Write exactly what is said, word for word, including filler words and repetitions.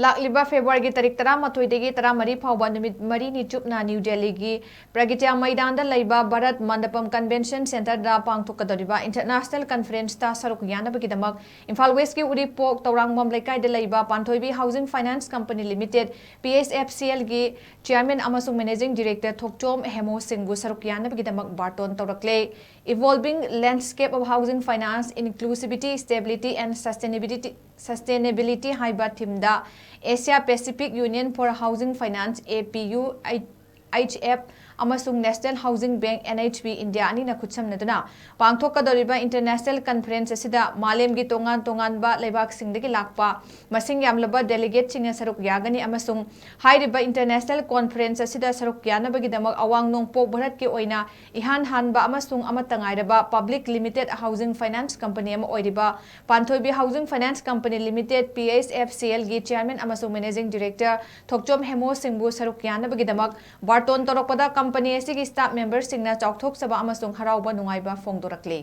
ꯂꯥꯛꯂꯤꯕ ꯐꯦꯕ꯭ꯔꯨꯋꯥꯔꯤꯒꯤ ꯇꯥꯔꯤꯛ ꯇꯔꯥꯃꯥꯊꯣꯏꯗꯒꯤ ꯇꯔꯥꯃꯔꯤ ꯐꯥꯎꯕ ꯅꯨꯃꯤꯠ ꯃꯔꯤꯅꯤ ꯆꯨꯞꯅ ꯅ꯭ꯌꯨ ꯗꯦꯜꯂꯤꯒꯤ ꯄ꯭ꯔꯒꯇ꯭ꯌ ꯃꯩꯗꯥꯟꯗ ꯂꯩꯕ ꯚꯥꯔꯠ ꯃꯟꯗꯄꯝ ꯀꯟꯚꯦꯟꯁꯟ ꯁꯦꯟꯇꯔꯗ ꯄꯥꯡꯊꯣꯛꯀꯗꯧꯔꯤꯕ ꯏꯟꯇꯔꯅꯦꯁꯅꯦꯜ ꯀꯟꯐꯔꯦꯟꯁꯇ ꯁꯔꯨꯛ ꯌꯥꯅꯕꯒꯤꯗꯃꯛ ꯏꯝꯐꯥꯜ ꯋꯦꯁꯀꯤ ꯎꯔꯤꯄꯣꯛ ꯇꯧꯔꯥꯡꯕꯝ ꯂꯩꯀꯥꯏꯗ ꯂꯩꯕ Panthoibi housing finance company limited, P H F C ꯑꯦꯜꯒꯤ ꯆꯤꯌꯥꯔꯃꯦꯟ ꯑꯃꯁꯨꯡ ꯃꯦꯅꯦꯖꯤꯡ ꯗꯤꯔꯦꯛꯇꯔ ꯊꯣꯛꯆꯣꯝ ꯍꯦꯃꯣ ꯁꯤꯡꯕꯨ ꯁꯔꯨꯛ ꯌꯥꯅꯕꯒꯤꯗꯃꯛ ꯕꯥꯔꯇꯣꯟ ꯇꯧꯔꯛꯂꯦ꯫ Evolving Landscape of Housing Finance, Inclusivity, Stability and Sustainability, Sustainability ꯍꯥꯏꯕ ꯊꯤꯝꯗ Asia Pacific Union for Housing Finance, A P U, H F, ꯑꯃꯁꯨꯡ National Housing Bank, N H B, India ꯑꯅꯤꯅ ꯈꯨꯠꯁꯝꯅꯗꯨꯅ ꯄꯥꯡꯊꯣꯛꯀꯗꯧꯔꯤꯕ international conference ꯑꯁꯤꯗ ꯃꯥꯂꯦꯝꯒꯤ ꯇꯣꯉꯥꯟ ꯇꯣꯉꯥꯟꯕ ꯂꯩꯕꯥꯛꯁꯤꯡꯗꯒꯤ ꯂꯥꯛꯄ ꯃꯁꯤꯡ ꯌꯥꯝꯂꯕ ꯗꯦꯂꯤꯒꯦꯠꯁꯤꯡꯅ ꯁꯔꯨꯛ ꯌꯥꯒꯅꯤ ꯑꯃꯁꯨꯡ ꯍꯥꯏꯔꯤꯕ ꯏꯟꯇꯔꯅꯦꯁꯅꯦꯜ ꯀꯣꯟꯐꯔꯦꯟꯁ ꯑꯁꯤꯗ ꯁꯔꯨꯛ ꯌꯥꯅꯕꯒꯤꯗꯃꯛ ꯑꯋꯥꯡ ꯅꯣꯡꯄꯣꯛ ꯚꯥꯔꯠꯀꯤ ꯑꯣꯏꯅ ꯏꯍꯥꯟ ꯍꯥꯟꯕ ꯑꯃꯁꯨꯡ ꯑꯃꯠꯇ ꯉꯥꯏꯔꯕ public limited housing finance company ꯑꯃ ꯑꯣꯏꯔꯤꯕ Panthoibi housing finance company limited, P H F C L ꯒꯤ ꯆꯤꯌꯥꯔꯃꯦꯟ ꯑꯃꯁꯨꯡ ꯃꯦꯅꯦꯖꯤꯡ ꯗꯤꯔꯦꯛꯇꯔ ꯊꯣꯛꯆꯣꯝ ꯍꯦꯃꯣ ꯁꯤꯡꯕꯨ ꯁꯔꯨꯛ ꯌꯥꯅꯕꯒꯤꯗꯃꯛ ꯕꯥꯔꯇꯣꯟ ꯇꯧꯔꯛꯄꯗ ꯀꯝꯄꯅꯤ ꯑꯁꯤꯒꯤ ꯁ꯭ꯇꯥꯐ ꯃꯦꯝꯕꯔꯁꯤꯡꯅ ꯆꯥꯎꯊꯣꯛꯆꯕ ꯑꯃꯁꯨꯡ ꯍꯔꯥꯎꯕ ꯅꯨꯡꯉꯥꯏꯕ ꯐꯣꯡꯗꯣꯔꯛꯂꯤ꯫